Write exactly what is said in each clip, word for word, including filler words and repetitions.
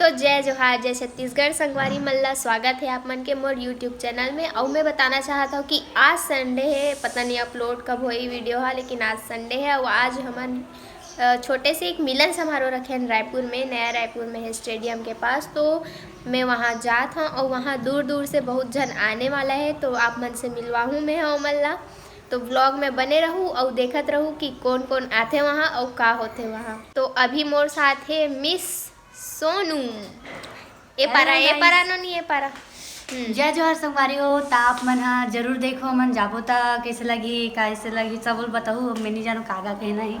तो जय जोहार, जय छत्तीसगढ़ संगवारी मन ला, स्वागत है आप मन के मोर YouTube चैनल में। अउ मैं बताना चाहत हूँ कि आज संडे है, पता नहीं अपलोड कब होई वीडियो हा, लेकिन आज संडे है। अउ आज हमन अ, छोटे से एक मिलन समारोह रखे हैं रायपुर में, नया रायपुर में है स्टेडियम के पास। तो मैं वहाँ जात हूँ अउ वहाँ दूर दूर से बहुत झन आने वाला है, तो आप मन से मिलवाहूँ मैं हा ओमन ला। तो व्लॉग में बने रहू अउ देखत रहू कि कौन कौन आथे वहाँ अउ का होथे वहाँ। तो अभी मोर साथ है मिस सोनू। ए पारा, hello ए guys। पारा नोनी, ए पारा। हम्म। जय जोहार संगवारी हो। त आप मन हा जरूर देखो, मन जाबो त कैसे लगी, कैसे लगी, सब बताऊ। मैं नहीं जानू का का कहना है।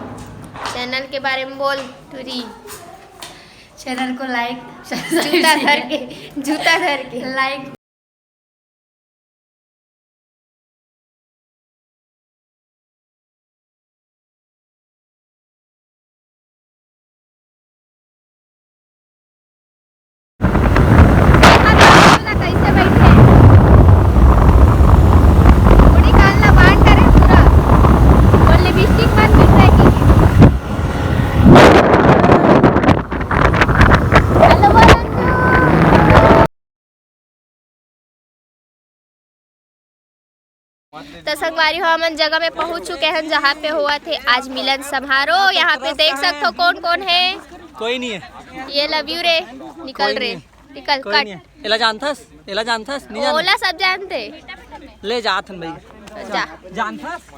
चैनल के बारे में बोल टूरी। चैनल को लाइक, जूता धर के, जूता धर के। लाइक। कैसे बैठे? पूरी कान ला बांध करे पूरा। वो लिपस्टिक मन दिख रहा है कि? हेलो, बोल अंजू। तो संगवारी हो, हमन जगह में पहुंच चुके हैं, जहाँ पे हुआ थे आज मिलन समारोह। यहाँ पे देख सकते हो कौन कौन है। कोई नहीं है। ये लव यू रे, निकल कोई रे, नहीं है। निकल, कोई कट। नहीं है। एला जानथस? एला जानथस? नहीं जानथस? ओला सब जानथे। ले जात हन भाई। जा। जानथस?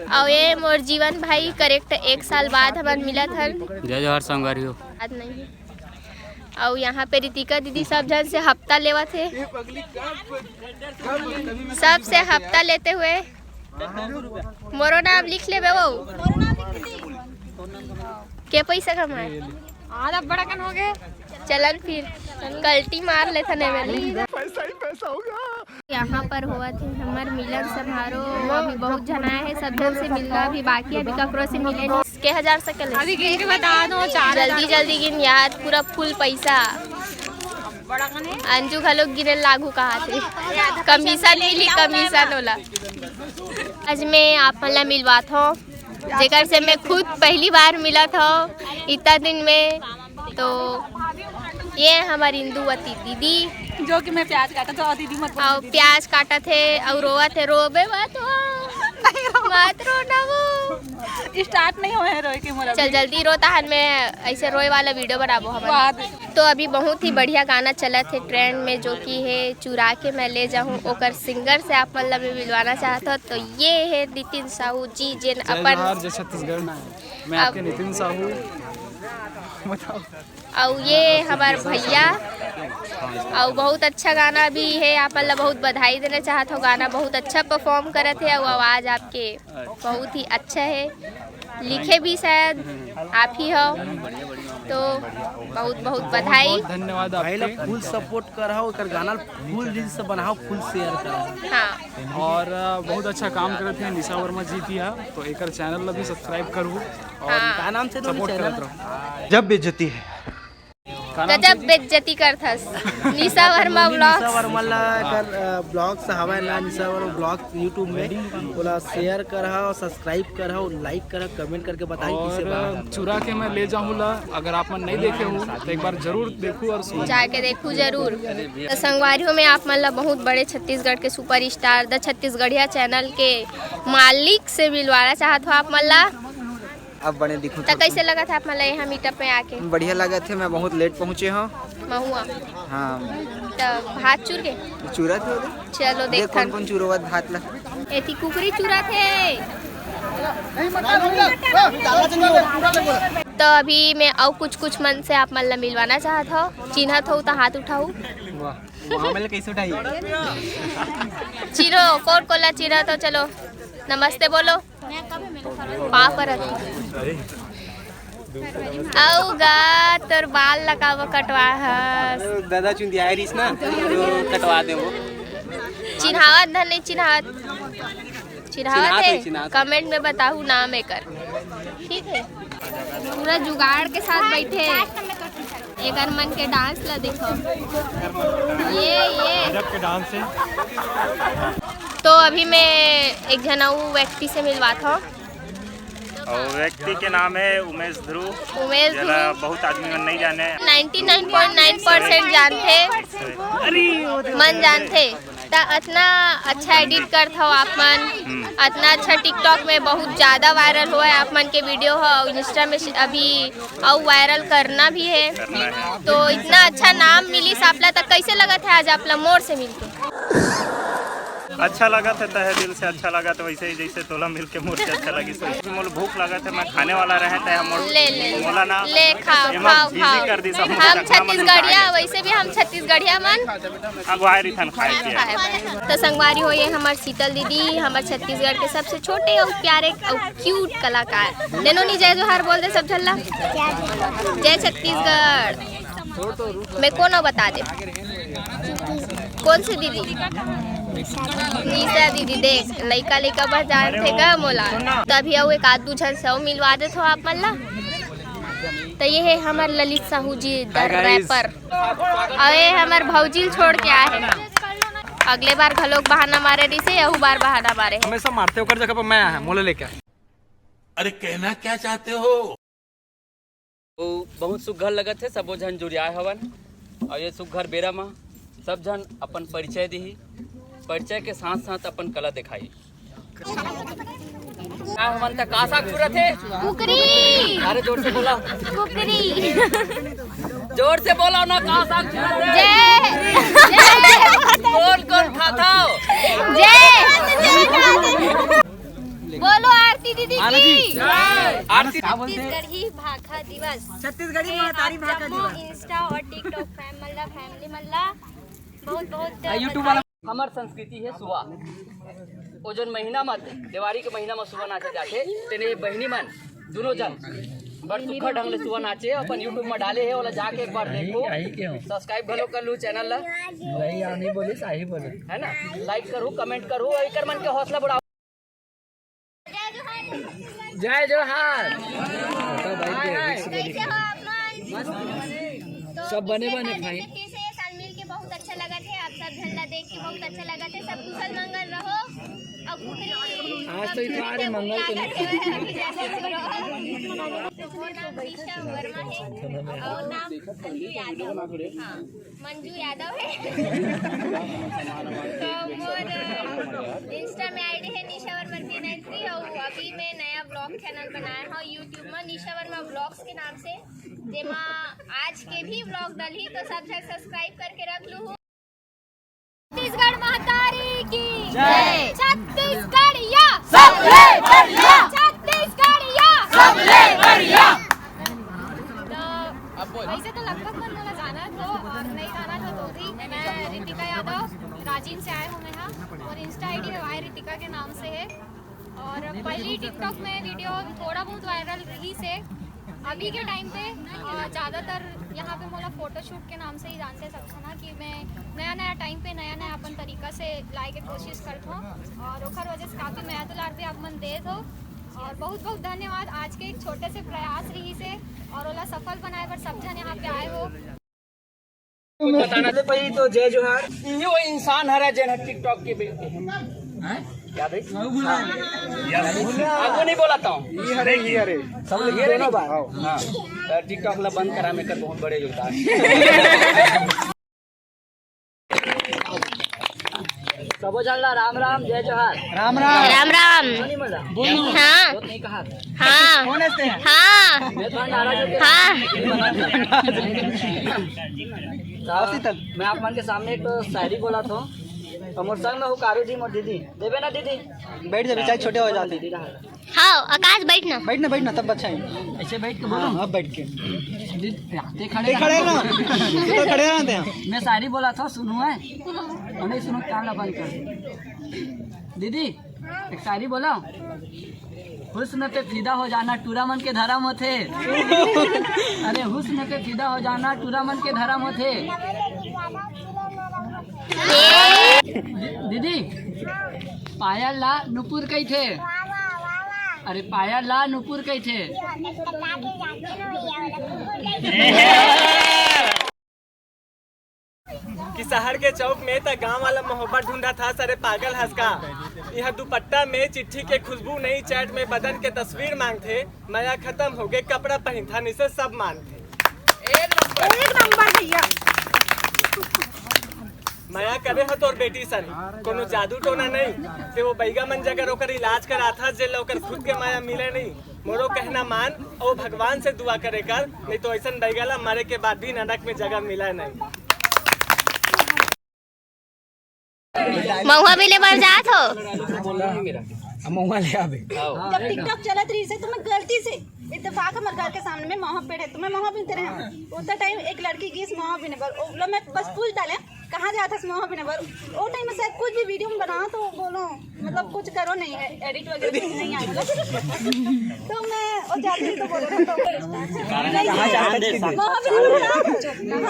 अउ ये मोर जीवन भाई, करेक्ट एक साल बाद हमन मिलत हन। जय जोहार संगवारी हो। याद नहीं है। अउ यहाँ पे रितिका दीदी सब झन से हफ्ता लेवत हे, सब से हफ्ता लेते हुए। मोरो नाम लिख लेबे वो। के पैसा कमाए? आधा बड़ा कन हो गए। चलन फिर कल्टी मार लेथन एमे। पैसा ही पैसा होगा। यहाँ पर होवत हे हमर मिलन समारोह। अभी बहुत झन आए हैं, सब झन से मिलना अभी बाकी है, अभी ककरो से मिले नहीं। के हजार सकल है। अभी गिन के बता दो, चार हजार। जल्दी जल्दी गिन यार, पूरा फुल पैसा। अंजू घलो गिने लागू कहा थे, कमीशन मिली, कमीशन वाला। आज मैं आप मन ला मिलवात हूँ, जेकर से मैं खुद पहली बार मिलत हूँ इतना दिन में। तो ये हमारी इंदुवती दीदी, जो कि मैं प्याज काटत हूँ, दीदी मत बोलो। अउ प्याज काटत हे अउ रोवत हे, रोबे मत हो, मत रो ना वो। स्टार्ट नहीं होए है रोए के मोर अभी। चल जल्दी रो, तहन मैं ऐसे रोए वाला वीडियो बनाबो हमन। तो अभी बहुत ही बढ़िया गाना चलत हे ट्रेंड में, जो कि है चुरा के मैं ले जाहूँ, ओकर सिंगर से आप मन ला मैं मिलवाना चाहत हूँ। तो ये है नितिन साहू जी, जेन अपन जय छत्तीसगढ़। मैं आपके नितिन साहू। बताओ। अउ ये हमार भैया, अउ बहुत अच्छा गाना भी है। आप मन ला बहुत बधाई देना चाहत हो, गाना बहुत अच्छा परफॉर्म करत है, अउ आवाज़ आपके बहुत ही अच्छा है, लिखे भी शायद आप ही हो, तो बहुत बहुत बधाई। बहुत धन्यवाद भाई ला आपके। फुल सपोर्ट करहो, एकर गाना फुल रील्स बनाओ, फुल शेयर करो। हाँ। और अ, बहुत अच्छा काम करत है निशा वर्मा जी भी है, तो एकर चैनल ला भी सब्सक्राइब करू और हाँ। का नाम से सपोर्ट करत रहो। जब बेइज्जती है। गजब बेइज्जती करथस। निशा वर्मा निशा व्लॉग्स। वर्मा ला कर, अ, व्लॉग्स हवाए ना, निशा वर्मा व्लॉग्स YouTube में, ओला शेयर करहा, सब्सक्राइब करहा, लाइक करहा, कमेंट करके बताई और किसे बा। चुरा के मैं ले जाहूँ ला, अगर आप मन नहीं देखे हो तो एक बार जरूर देखू और सुनू। जाके देखू जरूर। तो संगवारी हो, मैं आप मन ला बहुत बड़े छत्तीसगढ़ के सुपरस्टार द छत्तीसगढ़िया चैनल के मालिक से मिलवाना चाहत हो आप मन ला। अब बने दिखो त तो। कैसे लगत है आप मन ला यहाँ मीटअप में आके? बढ़िया लगत है, मैं बहुत लेट पहुँचे हूँ। महुआ। हाँ। त भात चुर के? चुरत हो रे। चलो देख देखथन। कौन कौन चुरोवत भात ला। एती कुकरी चुरत हे। तो अभी मैं अउ कुछ कुछ मन से आप मन ला मिलवाना चाहत हूँ, चिन्हत हो तो हाथ उठाऊ। वाह, वहाँ में कैसे उठाई? चिरो, कौन कोला चिन्हत हो, चलो नमस्ते बोलो। पाँव परत। अउ गा, तोर बाल ला काबर कटवा हस? दादा चुंदिया रिस ना, तो कटवा देबो। चिन्हावत धन नहीं चिन्हावत? चिन्हावत चिन्हात है, है, चिन्हात है। कमेंट में बताहू नाम एकर। ठीक है, पूरा जुगाड़ के साथ बैठे। एकर मन के डांस ला देखो, ये, ये। गजब के डांस है। तो अभी मैं एक झन अउ व्यक्ति से मिलवात हूँ। और व्यक्ति के नाम है उमेश ध्रुव। उमेश जेला ध्रुव। बहुत आदमी मन नहीं जाने। Ninety nine point nine percent जानथे, मन जानथे। त अतना अच्छा एडिट करत हव आप मन, अतना अच्छा TikTok में बहुत ज्यादा वायरल होए आप मन के वीडियो ह, Insta में से अभी अउ वायरल करना भी है। तो इतना अच्छा नाम मिलिस आप ला, त कैसे लगत है आज आप ला मोर से मिलके? अच्छा लगत है, तहे दिल से अच्छा लगत है, वैसे ही जैसे तोला मिलके मोर से अच्छा लगिस। वैसे भी मोला भूख लगत है, मैं खाने वाला रहे, तहे मोर ले, ले, मोला ना ले, खाओ, एमा खाओ, busy खाओ। कर दिस, हम मोला हम खाना मन छत्तीसगढ़िया, उतारे। वैसे भी हम छत्तीसगढ़िया मन अगुवाए रिथन खाए पिए। खाए बर। तो संगवारी हो, ये हमर शीतल दीदी, हमर छत्तीसगढ़ के सबसे छोटे और प्यारे और क्यूट कलाकार। देनो नी जय जोहार बोल दे सब झल्ला। जय छत्तीसगढ़। मैं कोनो बता दे। कौन सी दीदी? निशा दीदी। देख, लइका लइका बस जानथे का मोला। तभी अउ एक आध दू झन से अउ मिलवा देथव आप मन ला। तो ये है हमर ललित साहू जी, the rapper। अउ ये हमर भौजी ल छोड़ के आए हे। अगले बार घलोक बहाना मारे रिसे, यहू बार बहाना मारे हे। हमेशा मारथे, ओकर जगह पर मैं आया, मोला लेके आया। अरे, कहना क्या चाहते हो? तो बहुत सुघर लगत हे, सबो झन जुरियाए हवन। अउ ये सुघर बेरा म सब झन अपन परिचय दिही, परिचय के साथ साथ अपन कला दिखाई। का हमन त का साग चुरत हे? कुकरी। अरे जोर से बोला। कुकरी। जोर से बोला ना, का साग चुरत हे? जय। जय। कौन कौन खाता हो? जय। बोलो आरती दीदी की। आरती। छत्तीसगढ़ी भाखा दिवस। छत्तीसगढ़ी महतारी भाखा दिवस। Insta और TikTok फैम मन ला, फैमिली मन ला बहुत बहुत आ, YouTube वाला। हमर संस्कृति हे सुआ। ओ जन महीना म, देवारी के महीना म सुआ नाचे जाथे, तेने बहिनी मन दुनों जन बड़ सुघर ढंग ले सुआ नाचे अपन YouTube म डाले हे, ओला जाके एक बार देखो, subscribe घलो कर लू channel ला। वही आ नहीं बोली, सही बोले। है ना, like करू, comment करू, एकर मन के हौसला बढ़ाओ। जय जोहार। कैसे हो आप मन? तो सब बने पिछले बने साल भाई। जैसे फिर से ये साल मिल के बहुत अच्छा लगत हे, आप सब झन ला देख के बहुत अच्छा लगत हे। सब कुशल मंगल रहो। और कुकरी आज तो इतवार है, मंगल को नहीं। तो मोर नाम ईशा वर्मा है और नाम अंजू यादव। हाँ। मंजू यादव है। तो मोर Insta में ID है निशा वर्मा तीन nine three। और अभी मैं नया vlog channel बनाया हूँ YouTube में निशा वर्मा vlogs के नाम से, जेमा आज के भी vlog डलही, तो सब झन subscribe करके रख लू। छत्तीसगढ़ महतारी की जय। छत्तीसगढ़िया सबले बढ़िया। छत्तीसगढ़िया सबले बढ़िया। तो वैसे तो लगभग मन मोला जानत हो और नहीं जानत हो तो भी, मैं रितिका यादव, राजिम से आए हूँ मैं यहाँ। और Insta ID है वाई रितिका के नाम से है। और पहली TikTok में वीडियो थोड़ा बहुत वायरल रही से, अभी के टाइम पे अ, ज़्यादातर यहाँ पे मोला फोटोशूट के नाम से ही जानते सब झना कि मैं नया नया टाइम पे नया नया अपन तरीका से लाए के कोशिश करत हूँ। और ओकर वजह से काफ़ी मया दुलार भी आप मन देत हो। और बहुत बहुत धन्यवाद। आज के एक छोटे से प्रयास रही से और ओला सफल बनाए बर सब झन यहाँ पे आए हो। कुछ बताना। पहले पहली तो जय जोहार। इही वो इंसान हरे जेन ह TikTok के बे-, हैं? क्या भाई? हाँ। आगू नहीं बोला था। ये हरे, ये हरे। सब लोग ये हरे दोनों नहीं? बार। हाँ। तो TikTok ला बंद करा में कर बहुत बड़े योगदान। सबो झन ला राम राम, जय जोहार। राम राम। राम राम। सुनी मला? हाँ। बहुत नहीं कहा। हाँ। कौन हंसते हैं? हाँ। मैं थोड़ा नाराज हो गया। हाँ। तो मैं आप मन के सामने एक तो शायरी बोला था। और मोर संग में हुकारू जी, मोर दीदी। देवे ना दीदी? बैठ जा, बेचारे छोटे हो जाते हैं। दीदी रहा। हाँ, आकाश, बैठ ना। बैठ ना, बैठ ना, तब अच्छा है। ऐसे बैठ के बोलो। हाँ, अब बैठ के। दीदी, ते खड़े ते खड़े रहो। ना। ते तो खड़े रहते हैं। मैं शायरी बोला था, सुनो है। और नहीं सुनो, कान ला बंद कर। दीदी, एक शायरी बोला। हुस्न पे फिदा हो जाना टूरा मन के धरम होथे। अरे, हुस्न पे फिदा हो जाना टूरा मन के धरम होथे। दीदी, पायल ला नुपुर कहिथे। अरे, पायल ला नुपुर कहिथे। कि शहर के चौक में त गांव वाला मोहब्बत ढूंढत हस, अरे पागल हस का? इहाँ दुपट्टा में चिट्ठी के खुशबू नहीं, चैट में बदन के तस्वीर मांगथे। मया खत्म हो गए, कपड़ा पहिनथन, इसे सब मानथे। एक नंबर। एक नंबर भैया। मया करे ह तोर बेटी सन, कोनो जादू टोना नहीं। ते वो बैगा मन जगह ओकर इलाज करात हस, जेला ओकर खुद के मया मिले नहीं। मोरो कहना मान, ओ भगवान से दुआ करे कर, नहीं तो ऐसन बैगा ला मरे के बाद भी नरक में जगह मिला नहीं। महुआ मिले बर जात हो? महुआ ले आबे। जब TikTok चलत रहिस हे, तो मैं गलती से, इत्तेफाक हमर घर के सामने में महुआ पेड़ है, तो मैं महुआ बीनते रहे हूँ। उतना टाइम एक लड़की गिस महुआ बीने बर, ओला मैं बस पूछ डाले, "कहाँ जात हस महुआ बीने बर?" वो टाइम में शायद कुछ भी वीडियो में बनाओ तो बोलो, मतलब कुछ करो नहीं, एडिट वगैरह कुछ नहीं आने वाला। तो मैं वो जाती हूँ तो बोलो ना, तो महुआ बीने बर जात हस।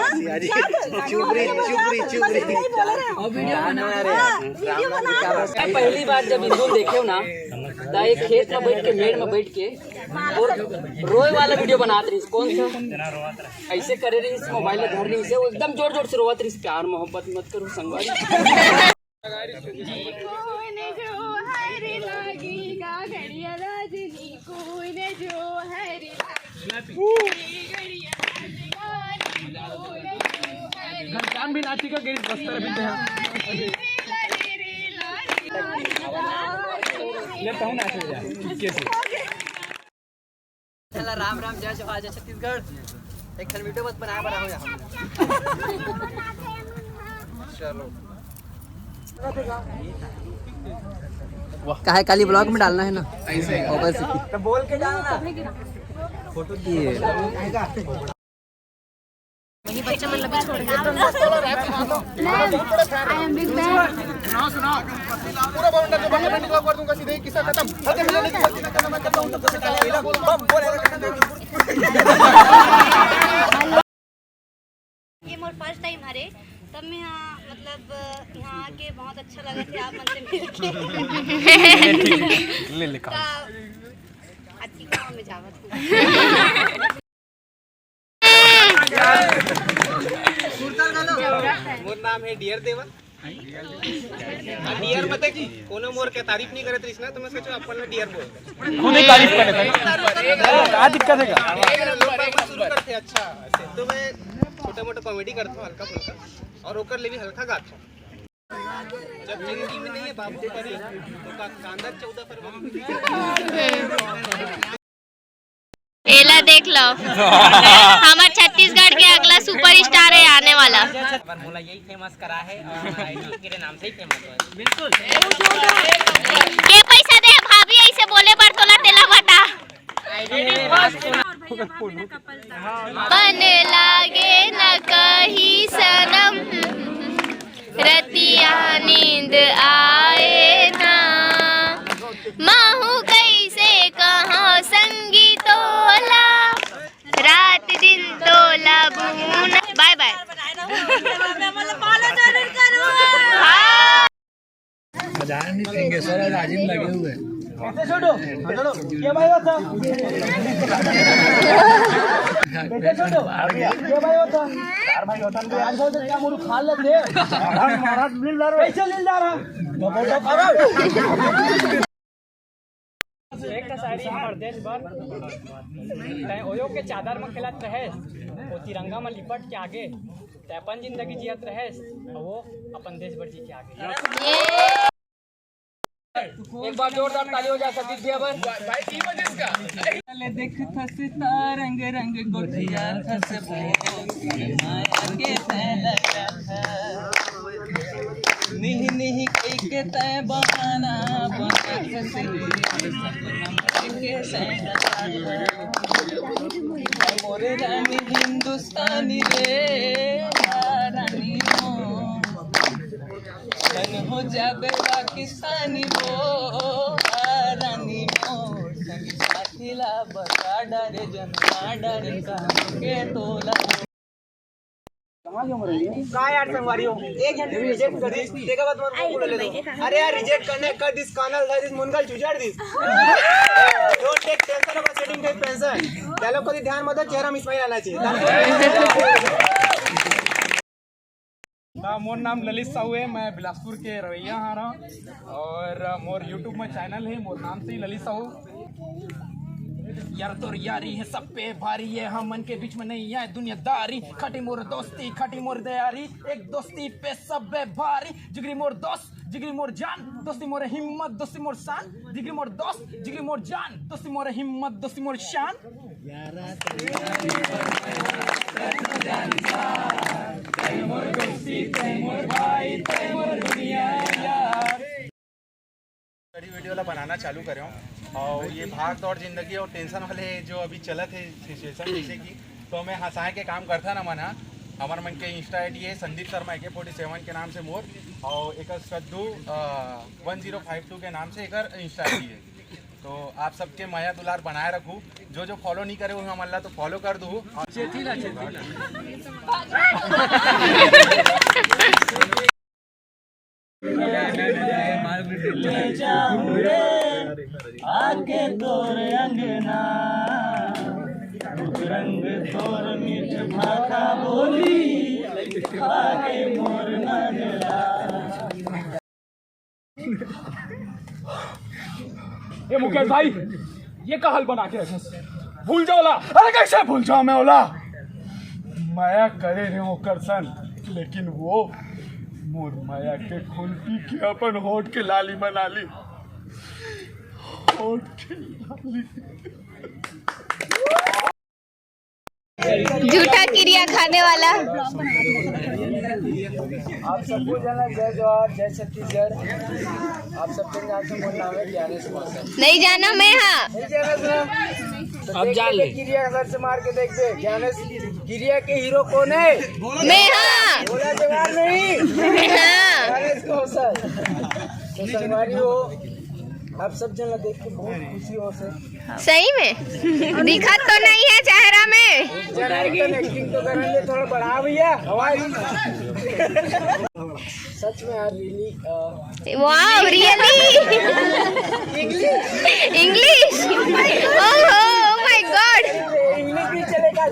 हाँ, जात हस। चुप रही, चुप रही, चुप रही। नहीं बोल रहे हो। हाँ, वीडियो बना रहे हो। पहली बार जब इंदुल देखे हो ना, तो एक खेत में बैठ के, मेड़ में बैठ के, और रोए वाला वीडियो बनात रहिस। कौन सा? ऐसे करे रहिस, मोबाइल धर रहिस, वो एकदम जोर जोर से रोवत रहिस, "प्यार मोहब्बत मत करो संगवारी।" घनश्याम भी नाची का गिरी बस्तर भी थे। ये कहूँ नाच हो जाए, चुपके से। चला, राम राम, जय जोहार, जय छत्तीसगढ़। एक ठन वीडियो बस बनाए बर आए हो यहाँ। चलो। काहे खाली ब्लॉग में डालना है ना? ऐसे ही। और बस। तो बोल के डालना। फोटो की। वही बच्चा मन ला भी छोड़ के। I am big fan। पूरा बवंडर जो बंडर निकला कर दूंगा सीधे ही, किस्सा खत्म। हल्के मिलाने की गलती ना करना, मैं करता हूँ, तो बेटा, बम बोले। ये मोर फर्स्ट टाइम हरे, तब मैं यहाँ, मतलब, यहाँ आके बहुत अच्छा लगा थे आप मन से मिलके। ले, ले, ले, का। अच्छी गाँव में जावत हूँ। मोर नाम है डियर देवा। डियर मतलब कि कोनो मोर के तारीफ नहीं करत रहिस ना, तो मैं सोचो अपन ला डियर बोल। खुद ही तारीफ कर लेता है। का दिक्कत है का? लोग बाग शुरू करते अच्छा, ऐसे। तो मैं छोटा मोटा कॉमेडी करता हूँ, हल्का फुल्का, और ओकर ले भी हल्का गाता हूँ। जब जिंदगी में नहीं है बाबू कभी, तो का-, कांदा चौदह फरवरी। एला देख लो, हमर छत्तीसगढ़ के अगला सुपरस्टार है आने वाला। पर मोला यही फेमस करा है और हमारा आईडी तेरे नाम से ही फेमस हुआ है। बिल्कुल। के पैसा दे भाभी, ऐसे बोले बर तोला तेला बता। बने लागे न कही सनम, रतिया नींद आए ना, महू कैसे कहा संगी तोला, रात दिन तोला बूना। बाय बाय। हाँ। मजा नहीं देंगे सर, आज राजिम लगे हुए हैं। बेटे छोटू, ये भाई होता। बेटे छोटू, ये भाई होता। यार भाई होता तो आज बोलते क्या मुर्ख खा लेते। महाराज, महाराज लील ला रहा। कैसे लील ला रहा? एक ठा शायरी हमर देश बर, तैं ओयो के चादर म खेलत रहेस, ओ तिरंगा म लिपट के आगे, तैं अपन जिंदगी जियत रहेस, अउ वो अपन देश बर जी के आगे। एक बार जोरदार ताली हो जाए सतीश भैया पर। ले देखथस त रंग रंग गोठियाथस वो, माया के फैला था। निह निह कइके तैं बहाना बनाथस, सपना के सैना था। मोरे रानी हिंदुस्तानी रे, रानी हो। बन हो जाबे पाकिस्तानी वो, रानी मोर संग साथी ला बता डारे, जन डारे कहाँ के तोला। का यार संगवारी हो, एक घंटे रिजेक्ट कर दी, तेकर बाद मन को बोले लो। अरे यार, रिजेक्ट करने कर दिस, कानल धर दिस, मुनगल चुजड़ दिस। Don't take tension about setting type pension। Dialogue को ध्यान मत दो, चेहरा में स्माइल आना चाहिए। त मोर नाम ललित साहू है, मैं बिलासपुर के रवैया हारा हूँ और मोर YouTube में चैनल है, मोर नाम से ही ललित साहू। यार तोर यारी हे सब पे भारी, ये हमन के बीच में नहीं आए दुनियादारी। खटी मोर दोस्ती, खटी मोर दयारी, एक दोस्ती पे सब पे भारी। जिगरी मोर दोस्त, जिगरी मोर जान, दोस्ती मोर हिम्मत, दोस्ती मोर शान। जिगरी मोर दोस्त, जिगरी मोर जान, दोस्ती मोर हिम्मत, दोस्ती मोर शान। कड़ी वीडियो ला बनाना चालू करे हूँ और ये भाग दौड़ जिंदगी और टेंशन वाले जो अभी चलत हे सिचुएशन, जैसे कि तो मैं हंसाए के काम करता ना मना। हमार मन के इंस्टा आईडी है संदीप शर्मा ए के फोर्टी सेवन के नाम से मोर, और एक सद्दू वन जीरो फाइव टू के नाम से एक इंस्टा आईडी है। तो आप सबके मया दुलार बनाए रखू। जो जो फॉलो नहीं करे हुए हमन ला तो फॉलो कर दू। आके तोर अंगना, रूप रंग तोर मीठ भाखा बोली, आके मोर नगरा। ए मुकेश भाई, ये का हाल बना के रखस? भूल जाओ ला। अरे कैसे भूल जाओ मैं ओला? मया करे रहे ओकर सन, लेकिन वो मोर मया के खून पी के अपन होठ के लाली बना ली। होठ के लाली। झूठा किरिया खाने वाला। आप सबको जाना, जय जोहार, जय छत्तीसगढ़। आप सब जन जानते हो, मोर नाम है ज्ञानेश कौशल। नहीं जाना मैं, हाँ। नहीं जाना सर? तो अब देख जान के ले। किरिया सर से मार के देख बे, ज्ञानेश किरिया के हीरो कौन है? मैं, हाँ। बोला जवान नहीं। मैं, हाँ। ज्ञानेश कौशल। तो संगवारी हो, आप सब जन ला देख के बहुत खुशी हो सर। सही में दिखत तो नहीं है चेहरा में। जरा एक तो एक्टिंग तो करन दे, थोड़ा बढ़ा भैया आवाज। सच में यार, really. Wow, really. English. English. ओहो, माय गॉड। इंग्लिश भी चलेगा।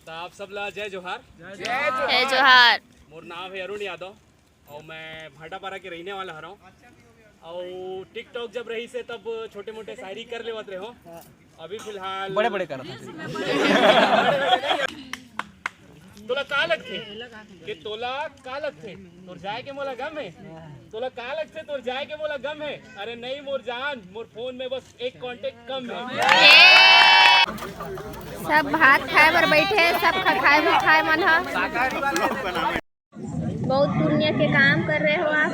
तो आप सब ला जय जोहार। जय जोहार। मोर नाम है अरुण यादव और मैं भाटापारा के रहने वाला हरौं। और टिकटॉक जब रही से तब छोटे मोटे शायरी कर लेवत रहे हो। अभी फिलहाल बड़े बड़े करत हन। तोला का लगथे? के तोला का लगथे? तोर जाए के मोला गम है। तोला का लगथे? तोर जाए के मोला गम है। अरे नहीं मोर जान, मोर फोन में बस एक कॉन्टैक्ट कम है। सब भात खाए बर बैठे, सब खखाए भखाए मन ह। बहुत पुण्य के काम कर रहे हो आप।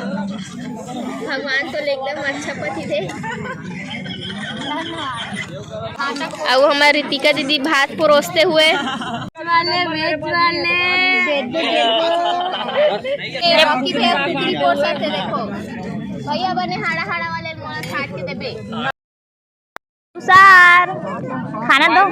भगवान तो एकदम अच्छा पति दे। अब हमारे रितिका दीदी भात परोसते हुए। वाले, वेज वाले। ये रॉकी भैया कुकरी परोसत हे, देखो। भैया बने हाड़ा हाड़ा वाले मोला छाट के देबे। तुषार, खाना दो।